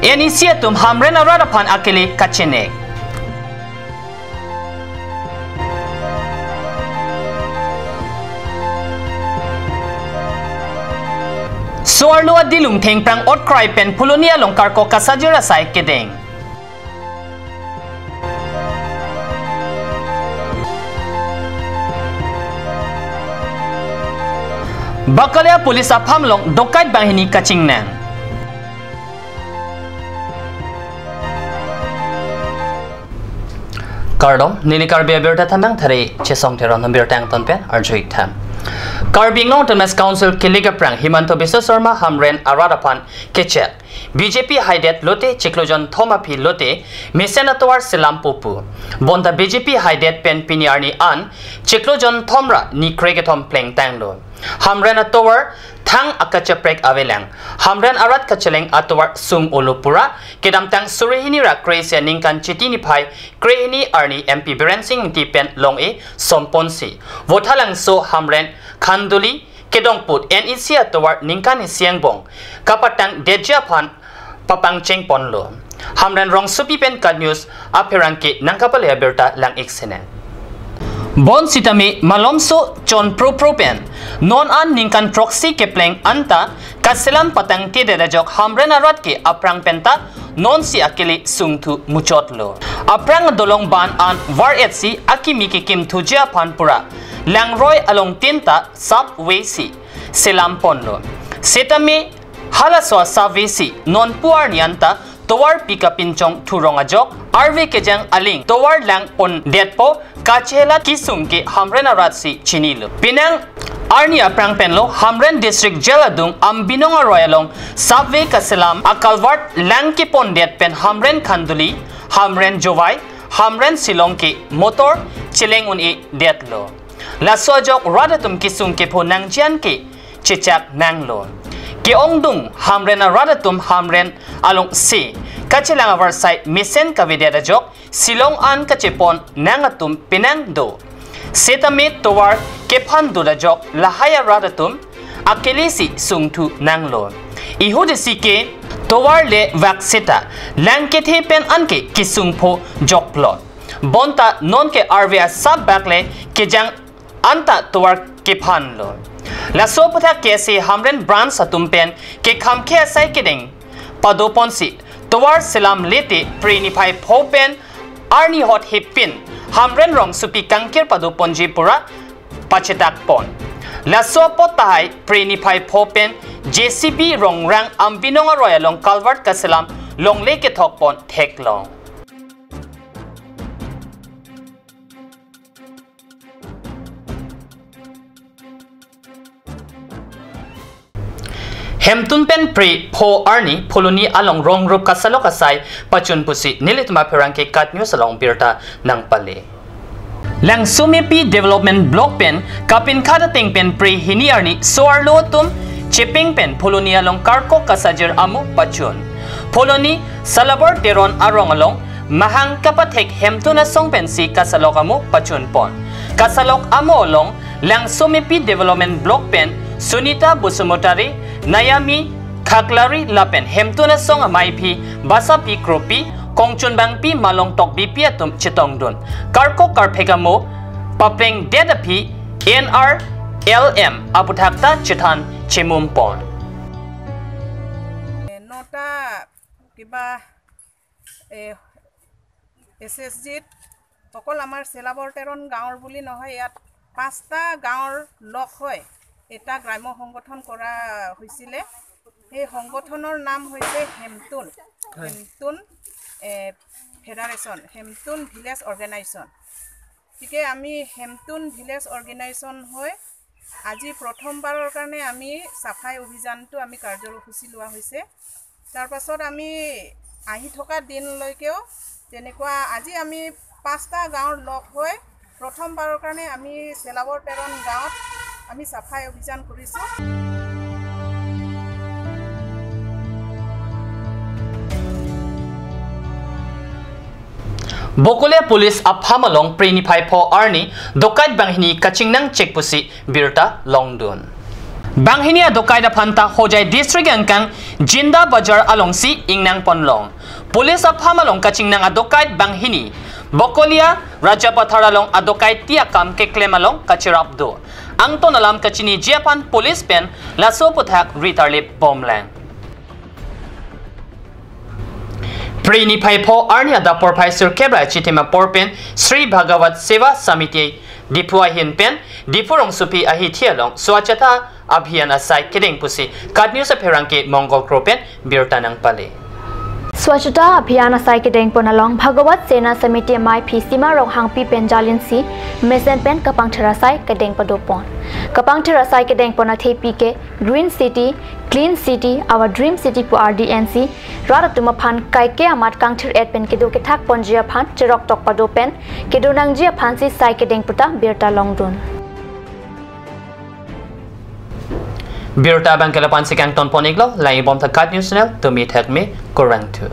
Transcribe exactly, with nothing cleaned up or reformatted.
N E C atum Hamren arat aphan akele kachenek. So-arlo adilung thengphrang otkrai pen Phuloni along karkok kasajir asai kedeng. Bakalia police apham along docket banghini kachingnang. Kardom, neli Karbi abirta thanang thari Chesong Teron abirta angton pen arju-ik tha. Karbi Anglong Autonomous Council kilik aphrang Himanta Biswa Sarma Hamren arat aphan kechek. B J P haidet lote chiklo jonthom aphi lote mesen atovar selam po pu. Bonta B J P haidet pen pini arni an chiklo jonthom ra ni krekethom plengtanglo. Hamren atovar thang akacheprek avelang. Hamren arat kacheleng atovar sung olo pura kedamtang suri hini ra kre-isi aningkan Chiti niphai krehini arni M P Biren Singh Ingti pen long-e somponsi Vothatlangso Hamren Khanduli kedongput N E C atovar ningkan isi angbong kapatangdetji aphan papangcheng ponlo. Hamren rongsopi pen KAT News apherangke nangkapale abirta lang-ik sene. Bonsitame malomso chon pro pro pen non an ningkan throksi kepleng anta kaselam patangtedet ajok Hamren arat ke aphrang penta nonsi akele sungthu muchotlo. Aphrang dolong ban an var-etsi akimi kekimthuji aphan pura langroi along tinta sap vesi selam ponlo. Setame halaso asap vesi nonpu arni anta tovar pi kapinchong thurong ajok arve kejang aling tovar lang pondetpo kachelat kesung ke Hamren aratsi chinilo. Penang arni aphrang penlo Hamren District Jail adung Ambinong aroi along sapve kaselam a-culvert lang kepondet pen Hamren Khanduli, Hamren Jowai, Hamren Silong ke motor cheleng un-edetlo. Laso ajok rat atum kesung kepho nangji an ke chechak nanglo. Ke-ongdung Hamren arat atum Hamren alongsi kachelang avarsai mesen kavedet ajok Silong an kachepon nang atum penang do. Setame tovar kephan dut ajok lahai arat atum akelesi sungthu nanglo. Ihudesi ke tovar le vak seta lang kethe pen anke kesung pho jokplot. Bonta nonke arve asap bak le kejang anta tovar kephanlo. Laso aputhak K S A Hamren branch atum pen kekhamkhe asai kedeng padoponsi tovar selam lete Phre niphai pho pen arni hot hepin Hamren rongsopi kangkir padoponji pura pachetak pon. Laso apot tahai Phre niphai pho pen J C B rongrang Ambinong aroi along culvert kaselam longle kethok pon theklong. Hemtun pen Phre pho arni Phuloni along rong rup kasalok asai pachun pusi nelitum apherangke KAT News along birta nangpale. Langsomepi Development Block pen kapinkhat ateng pen Phre hini arni so-arlo atum chepeng pen Phuloni along karkok kasajir amo pachun. Phuloni Salabor Teron arong along mahang kapathek hemtun asong pensi kasalok amo pachun pon. Kasalok amo along Langsomepi Development Block pen Sunita Basumatary, Nayami Khaklari lapen hemtun asong amaiphi Basapi Kropi, Kongchunbangpi Malong Tokbipi atum chetongdun. Karkok karphek amo paplengdet aphi N R L M aputhak ta chethan chemum pon. Nota কিবা এ, এছ এছ জিত অকল আমাৰ চেলাবৰ তেৰণ গাঁৱৰ বুলি নহয়, ইয়াত পাঁচটা গাঁৱৰ লগ হৈ এটা গ্ৰাম্য সংগঠন কৰা হৈছিলে। সেই সংগঠনৰ নাম হৈছে হেমতুন, হয়। হেমতুন, এ, ফেডাৰেশ্যন, হেমতুন ভিলেজ অৰ্গেনাইজেশ্যন। গতিকে আমি হেমতুন ভিলেজ অৰ্গেনাইজেশ্যন হৈ আজি প্ৰথমবাৰৰ কাৰণে আমি চাফাই অভিযানটো আমি কাৰ্যসূচী লোৱা হৈছে। তাৰ পাছত আমি আহি থকা দিনলৈকেও তেনেকুৱা আজি আমি পাঁচটা গাঁৱৰ লগ হৈ প্ৰথমবাৰৰ কাৰণে আমি চেলাবৰ তেৰণ গাঁৱত আমি চাফাই অভিযান কৰিছোঁ। Bokolia Police apham along Phre niphai pho arni docket banghini kachingnang chek pusi birta longdun. Banghini adokait aphanta Hojai district angkang Jinda Bazar alongsi ingnang ponlong. Police apham along kachingnang adokait banghini Bokolia Rajapathar along adokait ti akam keklem along kachirap do. Angton alam kachiniji aphan police pen laso aphuthak ritarlip bomlang. Phre niphai pho arni adap porphai sirkep ra chitim apor pen Sri Bhagavat Seva Samiti Diphu ahin pen Diphu rongsopi ahithi along Swachhata Abhiyan asai kedeng pusi KAT News apherangke Mongol Kro pen birta nangpale. Swachhata Abhiyan asai kedeng pon along Bhagavat Seva Samiti amaiphi Sima Ronghangpi pen jalinsi mesen pen kapangthir asai kedeng padopon. Kapangthir asai kedeng pon athepi ke Green City, Clean City, Our Dream City pu ardi ensi rat atum aphan kaike amat kangthir et pen kedo kethak ponji aphan cherok tok pado pen kedo nangji aphansi sai kedeng puta birta longdun. Birta abang ke lapu-ansi kangton pon iklo, langdun bom tha KAT News Channel, tumi thak me kurang thu.